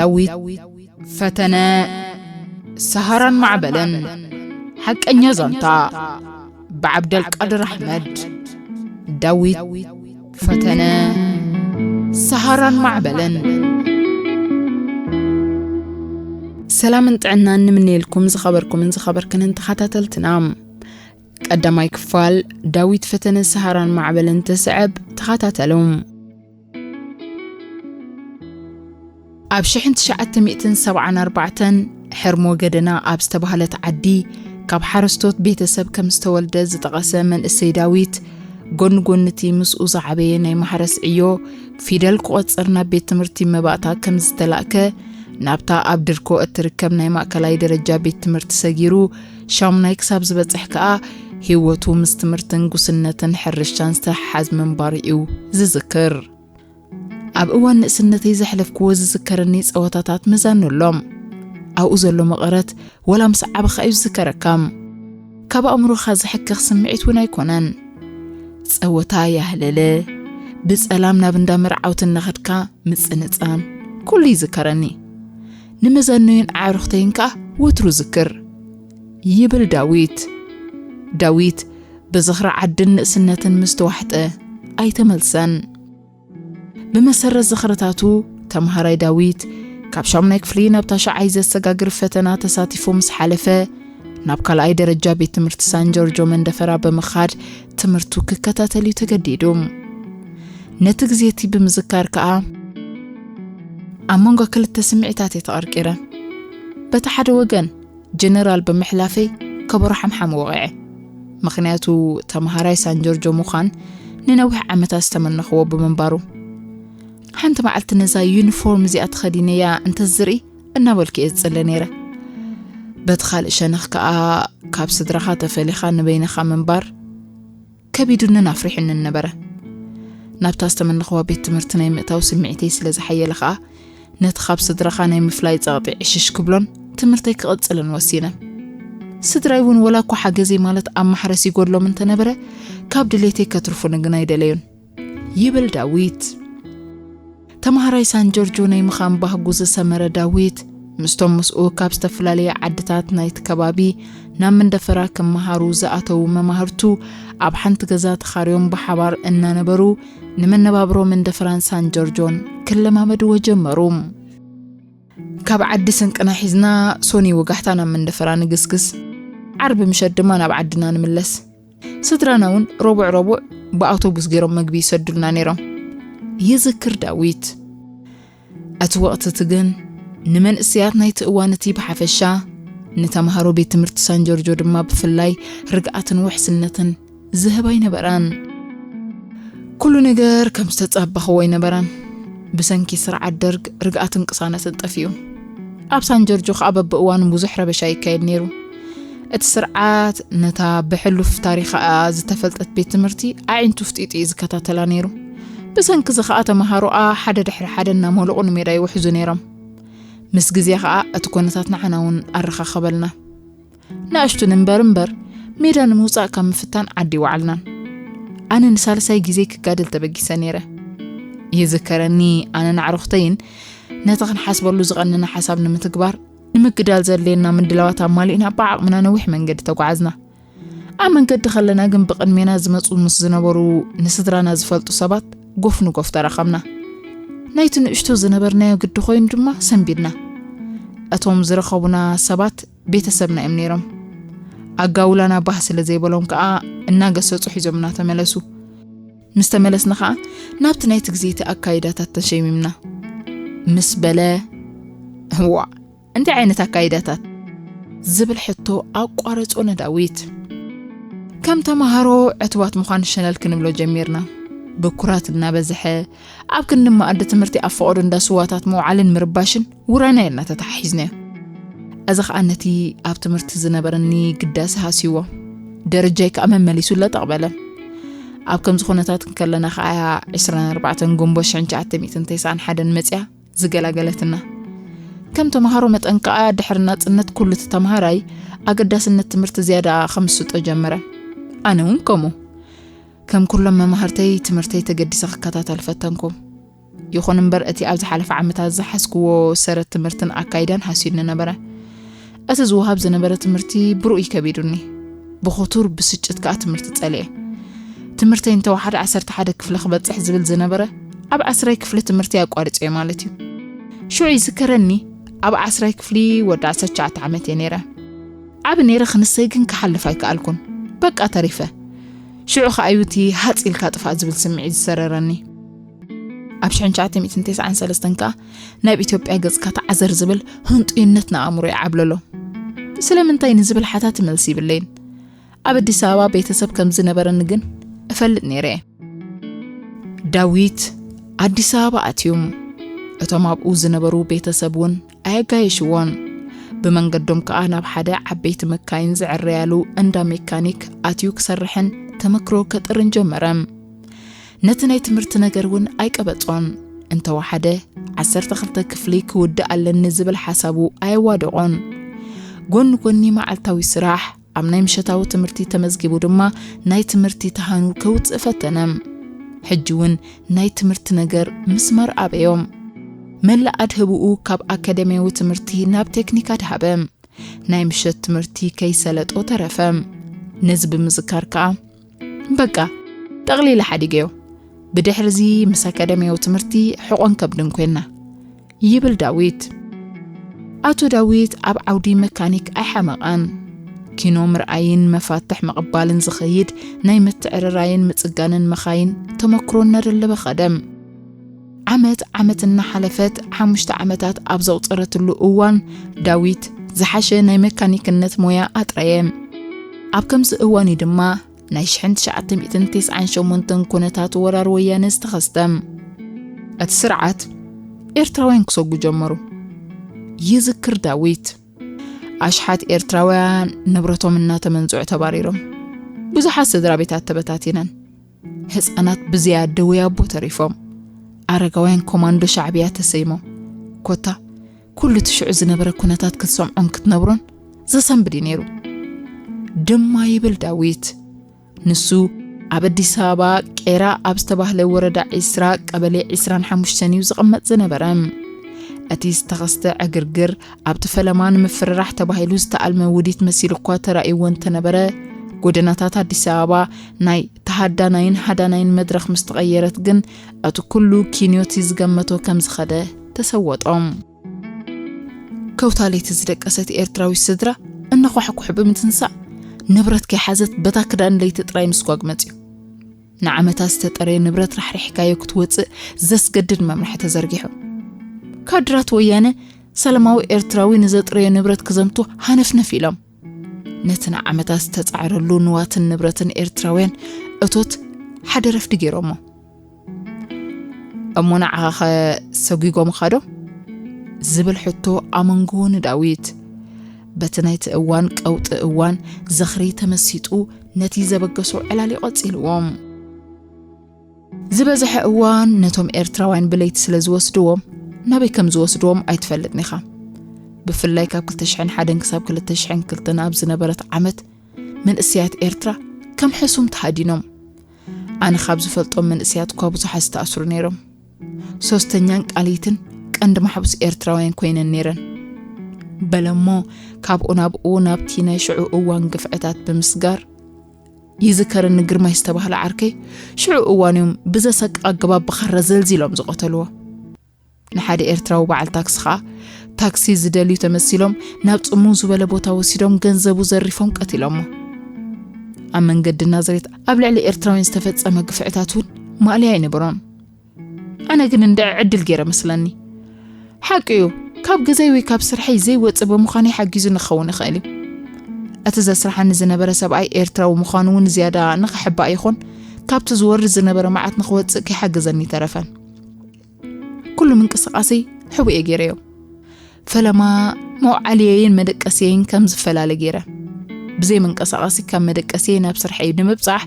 ዳዊት ፈተነ ሰሃራን ማዕበልን። ሓቀኛ ዛንታ ብዓብደልቃድር ኣሕመድ። ዳዊት ፈተነ ሰሃራን ማዕበልን። ሰላምን ጥዕናን ንምነየልኩም ዝኸበርኩምን ዝኸበርክንን ተኸታተልትና። ቀዳማይ ክፋል ዳዊት ፈተነ ሰሃራን ማዕበልን ትስዕብ፣ ተኸታተሉ። ኣብ ሽሕን ትሽዓተ ሚእትን ሰብዓን ኣርባዕተን ሕርሞ ገደና ኣብ ዝተባህለት ዓዲ ካብ ሓረስቶት ቤተሰብ ከም ዝተወልደ ዝጠቐሰ መንእሰይ ዳዊት፣ ጎኒ ጎኒ እቲ ምስኡ ዝዓበየ ናይ ማሕረስ ዕዮ ፊደል ክቖጽር ናብ ቤት ትምህርቲ መባእታ ከም ዝተላእከ፣ ናብታ ኣብ ድርኮ እትርከብ ናይ ማእከላይ ደረጃ ቤት ትምህርቲ ሰጊሩ ሻሙናይ ክሳብ ዝበጽሕ ከኣ ህይወቱ ምስ ትምህርትን ጉስነትን ሕርሻን ዝተሓሓዝ ምንባሩ እዩ ዝዝክር። ኣብ እዋን ንእስነተይ ዘሕለፍክዎ ዝዝከረኒ ጸወታታት መዛኑ ኣሎ። ኣብኡ ዘሎ መቐረት ወላ ምስ ዓበኻ እዩ ዝዝከረካ። ካብ ኣእምሮኻ ዝሕከኽ ስምዒት እውን ኣይኮነን። ጸወታ ያህለለ፣ ብጸላም ናብ እንዳ መርዓውቲ እናኸድካ ምጽንጻን፣ ኩሉ ይዝከረኒ። ንመዛኖይን ኣዕሩኽተይን ከኣ ወትሩ ዝክር፣ ይብል ዳዊት። ዳዊት ብዝኽሪ ዓድን ንእስነትን ምስ ተዋሕጠ ኣይተመልሰን። ብመሰረት ዝኽርታቱ፣ ተምሃራይ ዳዊት ካብ ሻሙናይ ክፍሊ ናብ ታሽዓይ ዘሰጋግር ፈተና ተሳቲፉ ምስ ሓለፈ፣ ናብ ካልኣይ ደረጃ ቤት ትምህርቲ ሳን ጆርጆ መንደፈራ ብምኻድ ትምህርቱ ክከታተል እዩ ተገዲዱ። ነቲ ግዜ እቲ ብምዝካር ከኣ፣ ኣብ መንጎ ክልተ ስምዒታት እየ ተቐርቂረ። በቲ ሓደ ወገን፣ ጀነራል ብምሕላፈይ ከበሮ ሓምሓም ወቒዐ። ምኽንያቱ፣ ተምሃራይ ሳን ጆርጆ ምዃን ንነዊሕ ዓመታት ዝተመነኽዎ ብምንባሩ። ሓንቲ መዓልቲ ነዛ ዩኒፎርም እዚኣ ተኸዲነያ እንተዝርኢ እናበልኩ እየ ዝጽለ ነይረ። በቲ ካልእ ሸነኽ ከኣ፣ ካብ ስድራኻ ተፈሊኻ ንበይንኻ ምንባር ከቢዱንን ኣፍሪሑንን ነበረ። ናብታ ዝተመነኽዋ ቤት ትምህርቲ ናይ ምእታው ስምዒተይ ስለ ዝሓየለ ኸኣ፣ ነቲ ካብ ስድራኻ ናይ ምፍላይ ጸቕጢ ዕሽሽ ክብሎን ትምህርተይ ክቕጽልን ወሲነ። ስድራይ እውን ወላ እኳ ሓገዘይ ማለት ኣብ ማሕረስ ይጎድሎም እንተነበረ፣ ካብ ድሌተይ ከትርፉኒ ግን ኣይደለዩን፣ ይብል ዳዊት። ተምሃራይ ሳን ጆርጆ ናይ ምዃን ባህጉ ዝሰመረ ዳዊት፣ ምስቶም ምስኡ ካብ ዝተፈላለየ ዓድታት ናይቲ ከባቢ ናብ መንደፈራ ክመሃሩ ዝኣተዉ መማህርቱ ኣብ ሓንቲ ገዛ ተኻርዮም ብሓባር እናነበሩ፣ ንመነባብሮ መንደፈራን ሳን ጆርጆን ክለማመድዎ ጀመሩ። ካብ ዓዲ ስንቅና ሒዝና ሶኒ ወጋሕታ ናብ መንደፈራ ንግስግስ። ዓርቢ ምሸት ድማ ናብ ዓድና ንምለስ። ስድራና እውን ረቡዕ ረቡዕ ብኣውቶቡስ ገይሮም መግቢ ይሰዱልና ነይሮም፣ ይዝክር ዳዊት። እቲ ወቕቲ እቲ ግን ንመንእሰያት ናይቲ እዋን እቲ ብሓፈሻ፣ ንተምሃሮ ቤት ትምህርቲ ሳን ጆርጆ ድማ ብፍላይ ርግኣትን ውሕስነትን ዝህብ ኣይነበረን። ኩሉ ነገር ከም ዝተጻበኽዎ ኣይነበረን። ብሰንኪ ስርዓት ደርግ ርግኣትን ቅሳነትን ጠፊኡ። ኣብ ሳን ጆርጆ ከኣ በብእዋኑ ብዙሕ ረበሻ ይካየድ ነይሩ። እቲ ስርዓት ነታ ብሕሉፍ ታሪኽኣ ዝተፈልጠት ቤት ትምህርቲ ኣዒንቱ ፍጢጡ እዩ ዝከታተላ ነይሩ። ብሰንኪ እዚ ከኣ ተምሃሮኣ ሓደ ድሕሪ ሓደ እናመለቑ ንሜዳ ይውሕዙ ነይሮም። ምስ ግዜ ከኣ እቲ ኩነታት ንዓና እውን ኣረኻኸበልና። ንኣሽቱ ንንበር እምበር፣ ሜዳ ንምውጻእ ካብ ምፍታን ዓዲ ይወዓልናን። ኣነ ንሳልሳይ ግዜ ክጋደል ተበጊሰ ነይረ። ይዝከረኒ፣ ኣነን ኣዕሩኽተይን ነቲ ክንሓስበሉ ዝቐነና ሓሳብ ንምትግባር፣ ንምግዳል ዘድልየና ምድላዋት ኣማሊእና ብዓቕምና ነዊሕ መንገዲ ተጓዓዝና። ኣብ መንገዲ ከለና ግን ብቕድሜና ዝመጹ ምስ ዝነበሩ ንስድራና ዝፈልጡ ሰባት ጎፍ ንጎፍ ተራኸብና። ናይቲ ንእሽቶ ዝነበርናዮ ግዲ ኮይኑ ድማ ሰንቢድና። እቶም ዝረኸቡና ሰባት ቤተሰብና እዮም ነይሮም። ኣጋውላና ባህ ስለ ዘይበሎም ከኣ እናገሰጹ ሒዞምና ተመለሱ። ምስ ተመለስና ከኣ ናብቲ ናይቲ ግዜ እቲ ኣካይዳታት ተሸሚምና። ምስ በለ፣ "እዋእ፣ እንታይ ዓይነት ኣካይዳታት?" ዝብል ሕቶ ኣቋረጾ ንዳዊት። ከም ተማሃሮ ዕቱባት ምዃን ሸለል ክንብሎ ጀሚርና። ብኩራት እናበዝሐ፣ ኣብ ክንዲ መኣዲ ትምህርቲ ኣብ ፈቐዶ እንዳ ስዋታት ምውዓልን ምርባሽን ውራይና ኢልና ተተሓሒዝናዮ። እዚ ኸኣ ነቲ ኣብ ትምህርቲ ዝነበረኒ ግዳሰ ሃስይዎ። ደረጃይ ከኣ መመሊሱ ለጥ ኣቕበለ። ኣብ ከምዚ ኩነታት እንከለና ኸኣ ዕስራን ኣርባዕተን ግንቦት ሽሕን ትሽዓተ ሚእትን ተስዓን ሓደን መጺኣ ዝገላገለትና። ከም ተምሃሮ መጠን ከኣ ድሕሪ ናጽነት ኩሉ እቲ ተምሃራይ ኣገዳስነት ትምህርቲ ዝያዳ ከምስጦ ጀመረ። ኣነ እውን ከምኡ። ከም ኩሎም መማህርተይ ትምህርተይ ተገዲሰ ክከታተል ፈተንኩ። ይኹን እምበር፣ እቲ ኣብ ዝሓለፈ ዓመታት ዝሓዝክዎ ሰረት ትምህርትን ኣካይዳን ሃስዩኒ ነበረ። እቲ ዝወሃብ ዝነበረ ትምህርቲ ብርኡይ ከቢዱኒ። ብኽቱር ብስጭት ከኣ ትምህርቲ ጸሊኤ። ትምህርተይ እንተወሓደ ዓሰርተ ሓደ ክፍሊ ክበጽሕ ዝብል ዝነበረ፣ ኣብ ዓስራይ ክፍሊ ትምህርቲ ኣቋሪጸዮ ማለት እዩ። ሽዑ ይዝከረኒ፣ ኣብ ዓስራይ ክፍሊ ወዲ ዓሰርተ ትሽዓተ ዓመት እየ ነይረ። ዓቢ ነይረ ክንሰይ ግን ክሓልፍ ኣይከኣልኩን። በቃ ተሪፈ። ሽዑ ከኣ እዩ እቲ ሃጽ ኢልካ ጥፋእ ዝብል ስምዒት ዝሰረረኒ። ኣብ ሽሕን ትሽዓተ ሚእትን ተስዓን ሰለስተን ከኣ ናብ ኢትዮጵያ ገጽካ ተዓዘር ዝብል ህንጡይነት ንኣእምሮይ ዓብለሎ። ስለምንታይ ንዝብል ሓታት መልሲ ይብለይን። ኣብ ኣዲስ ኣበባ ቤተሰብ ከም ዝነበረኒ ግን እፈልጥ ነይረ እየ። ዳዊት ኣዲስ ኣበባ ኣትዩ። እቶም ኣብኡ ዝነበሩ ቤተሰብ እውን ኣየጋየሽዎን። ብመንገዶም ከኣ ናብ ሓደ ዓበይቲ መካይን ዝዕረያሉ እንዳ ሜካኒክ ኣትዩ ክሰርሕን ተመክሮ ከጥርን ጀመረ። ነቲ ናይ ትምህርቲ ነገር እውን ኣይቀበጾን። እንተወሓደ ዓሰርተ ክልተ ክፍሊ ክውድእ ኣለኒ ዝብል ሓሳቡ ኣየዋደቖን። ጎኒ ጎኒ መዓልታዊ ስራሕ፣ ኣብ ናይ ምሸታዊ ትምህርቲ ተመዝጊቡ ድማ ናይ ትምህርቲ ተሃኑ ከውጽእ ፈተነ። ሕጂ እውን ናይ ትምህርቲ ነገር ምስማር ኣበዮም። መላእ ኣድህብኡ ካብ ኣካደሚያዊ ትምህርቲ ናብ ቴክኒክ ኣድሃበ። ናይ ምሸት ትምህርቲ ከይሰለጦ ተረፈ። ነዚ ብምዝካር ከኣ፣ በቃ፣ ጠቕሊለ ሓዲገዮ። ብድሕርዚ ምስ ኣካደሚያዊ ትምህርቲ ሕቖን ከብድን ኮይና፣ ይብል ዳዊት። ኣቶ ዳዊት ኣብ ዓውዲ መካኒክ ኣይሓመቐን። ኪኖ ምርኣይን መፋትሕ ምቕባልን ዝኸይድ ናይ ምትዕርራይን ምጽጋንን መኻይን ተመክሮ እናደለበ ኸደ። ዓመት ዓመት እናሓለፈት ሓሙሽተ ዓመታት ኣብ ዘቑጸረትሉ እዋን፣ ዳዊት ዝሓሸ ናይ መካኒክነት ሞያ ኣጥረየ። ኣብ ከምዚ እዋን እዩ ድማ ናይ ሽሕን ትሽዓተ ሚእትን ተስዓን ሸሞንተን ኩነታት ወራር ወያነ ዝተኸስተ። እቲ ስርዓት ኤርትራውያን ክሰጉ ጀመሩ። ይዝክር ዳዊት፣ ኣሽሓት ኤርትራውያን ንብረቶም እናተመንዝዑ ተባሪሮም። ብዙሓት ስድራ ቤታት ተበታቲነን። ህጻናት ብዘይ ኣደ ወይ ኣቦ ተሪፎም። ኣረጋውያን ኮማንዶ ሻዕብያ ተሰይሞም። ኮታ ኩሉ እቲ ሽዑ ዝነበረ ኩነታት ክትሰምዖን ክትነብሮን ዘሰንብድ እዩ ነይሩ። ድማ ይብል ዳዊት። ንሱ ኣብ ኣዲስ ኣበባ ቄራ ኣብ ዝተባህለ ወረዳ ዒስራ ቀበሌ ዒስራን ሓሙሽተን እዩ ዝቕመጥ ዝነበረ። እቲ ዝተኸስተ ዕግርግር ኣብቲ ፈለማ ንምፍርራሕ ተባሂሉ ዝተኣልመ ውዲት መሲሉ እኳ ተራእይዎ እንተነበረ፣ ጎደናታት ኣዲስ ኣበባ ናይ ተሃዳናይን ሃዳናይን መድረኽ ምስ ተቐየረት ግን፣ እቲ ኩሉ ኪንዮቲ ዝገመቶ ከም ዝኸደ ተሰወጦም። ከውታ ለይቲ ዝደቀሰት ኤርትራዊት ስድራ እናኳሕኩሑ ብምትንሳእ፣ ንብረት ከይሓዘት በታ ክዳን ለይቲ ጥራይ ምስጓግ መጽዩ። ንዓመታት ዝተጠረየ ንብረት ራሕሪሕካዮ ክትወጽእ ዘስገድድ መምርሒ ተዘርጊሑ። ካድራት ወያነ ሰላማዊ ኤርትራዊ ንዘጥረዮ ንብረት ክዘምቱ ሃነፍነፍ ኢሎም። ነቲ ንዓመታት ዝተጻዕረሉ ንዋትን ንብረትን ኤርትራውያን እቶት ሓደ ረፍዲ ገይሮሞ። "እሞ ንዓኻኸ ሰጒጎምኻ ዶ?" ዝብል ሕቶ ኣመንጎ ንዳዊት። በቲ ናይቲ እዋን ቀውጢ እዋን ዝኽሪ ተመሲጡ ነቲ ዘበገሶ ዕላል ቀጺልዎ። ዝበዝሐ እዋን ነቶም ኤርትራውያን ብለይቲ ስለ ዝወስድዎም፣ ናበይ ከም ዝወስድዎም ኣይትፈልጥን ኢኻ። ብፍላይ ካብ ክልተ ሽሕን ሓደን ክሳብ ክልተ ሽሕን ክልተን ኣብ ዝነበረት ዓመት፣ መንእሰያት ኤርትራ ከም ሕሱም ተሃዲኖም። ኣነ ካብ ዝፈልጦም መንእሰያት እኳ ብዙሓት ዝተኣስሩ ነይሮም። ሶስተኛን ቃልይትን ቀንዲ ማሕቡስ ኤርትራውያን ኮይነን ነይረን። በለሞ፣ ካብኡ ናብኡ ናብቲ ናይ ሽዑ እዋን ግፍዕታት ብምስጋር፣ ይዝከረኒ ግርማይ ዝተባህለ ዓርከይ፣ ሽዑ እዋን እዮም ብዘሰቅቕ ኣገባብ ብኻራ ዘልዚሎም ዝቐተልዎ። ንሓደ ኤርትራዊ በዓል ታክሲ ኸኣ፣ ታክሲ ዝደልዩ ተመሲሎም ናብ ጽምው ዝበለ ቦታ ወሲዶም ገንዘቡ ዘሪፎም ቀቲሎሞ። ኣብ መንገዲ ናዝሬት ኣብ ልዕሊ ኤርትራውያን ዝተፈጸመ ግፍዕታት እውን ማእለያ ኣይነበሮን። ኣነ ግን እንድዒ ዕድል ገይረ መስለኒ። ሓቂ እዩ፣ ካብ ገዛይ ወይ ካብ ስርሐይ ዘይወጽእ ብምዃነይ ሓጊዙ ንክኸውን ይኽእል እዩ። እቲ ዘስርሓኒ ዝነበረ ሰብኣይ ኤርትራዊ ምዃኑ እውን ዝያዳ ንኽሕባእ ይኹን ካብቲ ዝወርድ ዝነበረ መዓት ንኽወጽእ ከይሓገዘኒ ተረፈን። ኩሉ ምንቅስቓሰይ ሕቡእ እየ ገይረዮ። ፈለማ መውዓልየይን መደቀስየይን ከም ዝፈላለ ገይረ። ብዘይ መንቀሳቐሲ ካብ መደቀስየይ ናብ ስርሐይ ንምብጻሕ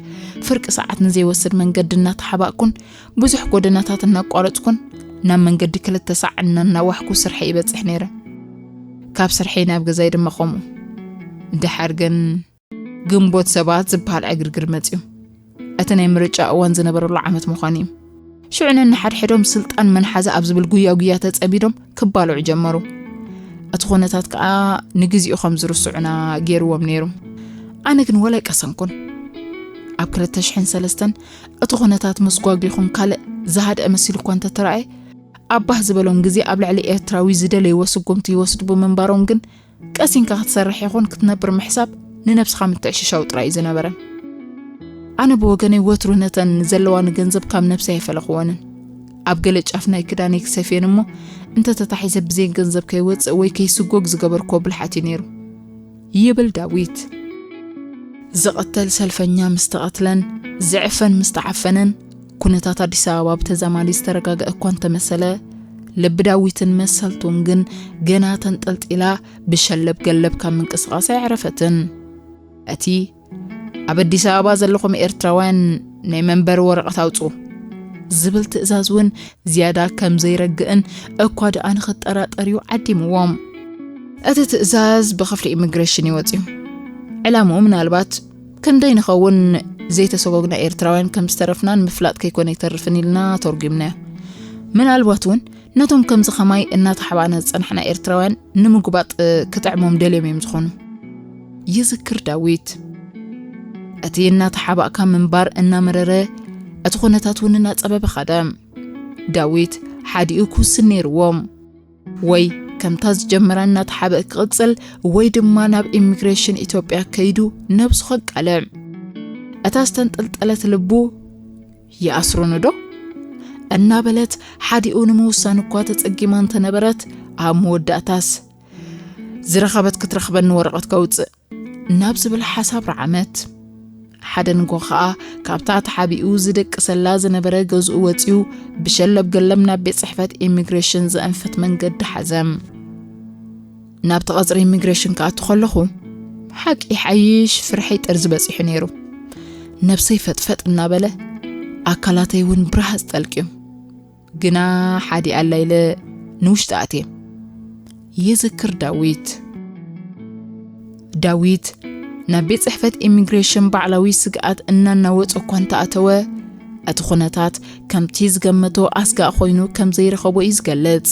ፍርቂ ሰዓት ንዘይወስድ መንገዲ እናተሓባእኩን ብዙሕ ጎደናታት እናቋረጽኩን ናብ መንገዲ ክልተ ሳዕ እናናዋሕኩ ስርሐይ ይበጽሕ ነይረ። ካብ ስርሐይ ናብ ገዛይ ድማ ከምኡ። ደሓር ግን ግንቦት ሰባት ዝበሃል ዕግርግር መጽዩ። እቲ ናይ ምርጫ እዋን ዝነበረሉ ዓመት ምዃኑ እዩ። ሽዑ ነንሓድሕዶም ስልጣን መን ሓዘ ኣብ ዝብል ጉያ ጉያ ተጸሚዶም ክባልዑ ጀመሩ። እቲ ኩነታት ከኣ ንግዚኡ ከም ዝርስዑና ገይርዎም ነይሩ። ኣነ ግን ወላ ኣይቀሰንኩን። ኣብ ክልተ ሽሕን ሰለስተን እቲ ኩነታት መስጓጉ ይኹን ካልእ ዝሃድአ መሲሉ እኳ እንተተራእየ፣ ኣብ ባህ ዝበሎም ግዜ ኣብ ልዕሊ ኤርትራዊ ዝደለይዎ ስጉምቲ ይወስዱ ብምንባሮም ግን ቀሲንካ ክትሰርሕ ይኹን ክትነብር ምሕሳብ ንነብስኻ ምትዕሽሻው ጥራይ እዩ ዝነበረ። ኣነ ብወገነይ ወትሩ ነተን ዘለዋኒ ገንዘብ ካብ ነብሰይ ኣይፈለኽወንን። ኣብ ገለ ጫፍ ናይ ክዳነይ ክሰፍየን እሞ እንተተታሒዘ ብዘይ ገንዘብ ከይወፅእ ወይ ከይስጎግ ዝገበርክዎ ብልሓት እዩ ነይሩ ይብል ዳዊት። ዝቐተል ሰልፈኛ ምስ ተቐትለን፣ ዝዕፈን ምስ ተዓፈነን፣ ኩነታት ኣዲስ ኣበባ ብተዛማዲ ዝተረጋገ እኳ እንተመሰለ፣ ልቢ ዳዊትን መሰልቱን ግን ገና ተንጠልጢላ ብሸለብ ገለብ ካብ ምንቅስቓስ ኣየዕረፈትን። እቲ ኣብ ኣዲስ ኣበባ ዘለኹም ኤርትራውያን ናይ መንበሪ ወረቐት ኣውጽኡ ዝብል ትእዛዝ እውን ዝያዳ ከም ዘይረግእን እኳ ደኣ ንኽጠራጠር እዩ ዓዲምዎም። እቲ ትእዛዝ ብኽፍሊ ኢሚግሬሽን እዩ ወጺኡ። ዕላምኡ ምናልባት ክንደይ ንኸውን ዘይተሰጎግና ኤርትራውያን ከም ዝተረፍና ንምፍላጥ ከይኮነ ኣይተርፍን ኢልና ተርጒምናዮ። ምናልባት እውን ነቶም ከምዚ ኸማይ እናተሓባእና ዝጸናሕና ኤርትራውያን ንምጉባጥ ክጥዕሞም ደልዮም እዮም ዝኾኑ። ይዝክር ዳዊት። እቲ እናተሓባእካ ምንባር እናመረረ፣ እቲ ኩነታት እውን እናጸበበ ኸደ። ዳዊት ሓዲኡ ክውስን ነይርዎ። ወይ ከምታ ዝጀመራ እናተሓበአ ክቕጽል፣ ወይ ድማ ናብ ኢሚግሬሽን ኢትዮጵያ ከይዱ ነብሱ ከቃልዕ። እታ ዝተንጠልጠለት ልቡ፣ "ይኣስሩኒ ዶ?" እናበለት ሓዲኡ ንምውሳን እኳ ተጸጊማ እንተነበረት፣ ኣብ መወዳእታስ፣ "ዝረኸበት ክትረኽበኒ ወረቐት ከውጽእ" ናብ ዝብል ሓሳብ ረዓመት። ሓደ ንግሆ ኸኣ ካብታ ተሓቢኡ ዝደቅሰላ ዝነበረ ገዝኡ ወጺኡ ብሸለብ ገለም ናብ ቤት ጽሕፈት ኢሚግሬሽን ዘእንፍት መንገዲ ሓዘ። ናብቲ ቀጽሪ ኢሚግሬሽን ክኣቱ ከለኹ፣ ሓቂ ይሓይሽ ፍርሐይ ጠርዚ በጺሑ ነይሩ። ነብሰይ ፈጥፈጥ እናበለ፣ ኣካላተይ እውን ብረሃጽ ጠልቅዩ። ግና ሓዲኣ ኣላ ኢለ ንውሽጢ ኣትየ። ይዝክር ዳዊት። ዳዊት ናብ ቤት ጽሕፈት ኢሚግሬሽን ባዕላዊ ስግኣት እናናወጸ እኳ እንተኣተወ፣ እቲ ኩነታት ከምቲ ዝገመቶ ኣስጋእ ኮይኑ ከም ዘይረኸቦ እዩ ዝገልጽ።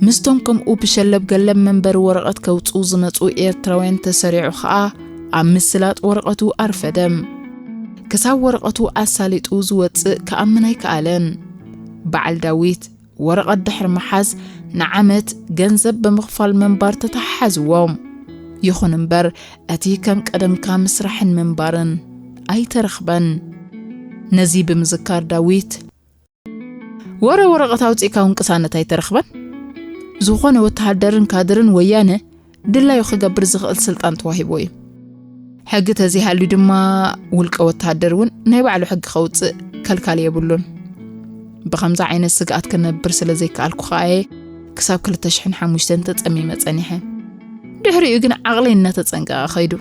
ምስቶም ከምኡ ብሸለብ ገለብ መንበሪ ወረቐት ከውጽኡ ዝመጹ ኤርትራውያን ተሰሪዑ ኸኣ ኣብ ምስላጥ ወረቐቱ ኣርፈደ። ክሳብ ወረቐቱ ኣሳሊጡ ዝወጽእ ክኣምን ኣይከኣለን። በዓል ዳዊት ወረቐት ድሕሪ ምሓዝ ንዓመት ገንዘብ ብምኽፋል ምንባር ተተሓሓዝዎ። ይኹን እምበር እቲ ከም ቀደምካ ምስራሕን ምንባርን ኣይተረኽበን። ነዚ ብምዝካር ዳዊት፣ "ወረ ወረቐት ኣውጺእካ እውን ቅሳነት ኣይተረኽበን። ዝኾነ ወተሃደርን ካድርን ወያነ ድላዩ ክገብር ዝኽእል ስልጣን ተዋሂቦ እዩ። ሕጊ ተዘይሃልዩ ድማ ውልቀ ወተሃደር እውን ናይ ባዕሉ ሕጊ ከውጽእ ከልካሊ የብሉን። ብኸምዚ ዓይነት ስግኣት ክነብር ስለ ዘይከኣልኩ ኸኣ እየ ክሳብ ክልተ ሽሕን ሓሙሽተን ተጸሚመ ጸኒሐ። ድሕሪኡ ግን ዓቕለይ እናተጸንቀቐ ኸይዱ።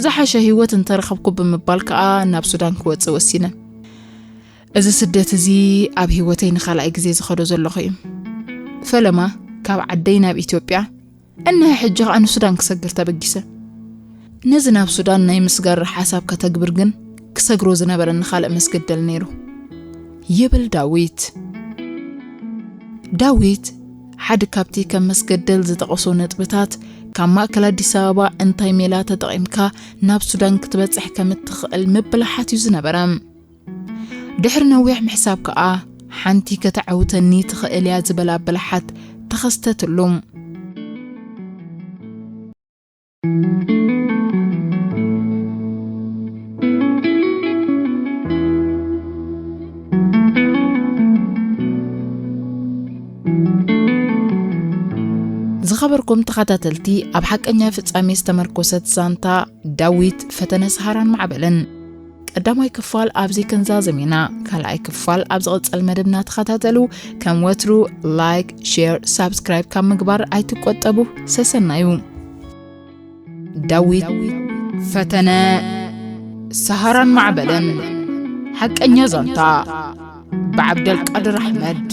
ዝሓሸ ህይወት እንተረኸብኩ ብምባል ከኣ ናብ ሱዳን ክወጽእ ወሲነ። እዚ ስደት እዚ ኣብ ህይወተይ ንኻልኣይ ግዜ ዝኸዶ ዘለኹ እዩ። ፈለማ ካብ ዓደይ ናብ ኢትዮጵያ፣ እንሀ ሕጂ ኸኣ ንሱዳን ክሰግር ተበጊሰ። ነዚ ናብ ሱዳን ናይ ምስጋር ሓሳብ ከተግብር ግን ክሰግሮ ዝነበረኒ ካልእ መስገደል ነይሩ" ይብል ዳዊት። ዳዊት ሓደ ካብቲ ከም መስገደል ዝጠቐሶ ነጥብታት፣ ካብ ማእከል ኣዲስ ኣበባ እንታይ ሜላ ተጠቒምካ ናብ ሱዳን ክትበጽሕ ከም እትኽእል ምብላሓት እዩ ዝነበረ። ድሕሪ ነዊሕ ምሕሳብ ከኣ፣ ሓንቲ ከተዐውተኒ ትኽእል እያ ዝበላ ብልሓት ተኸስተትሉ። ዝኸበርኩም ተኸታተልቲ፣ ኣብ ሓቀኛ ፍጻሜ ዝተመርኮሰት ዛንታ ዳዊት ፈተነ ሰሃራን ማዕበልን ቀዳማይ ክፋል ኣብዚ ክንዛዝም ኢና። ካልኣይ ክፋል ኣብ ዝቕጽል መደብና ተኸታተሉ። ከም ወትሩ ላይክ፣ ሼር፣ ሳብስክራይብ ካብ ምግባር ኣይትቆጠቡ። ሰሰናዩ። ዳዊት ፈተነ ሰሃራን ማዕበልን ሓቀኛ ዛንታ ብዓብደልቃድር ኣሕመድ።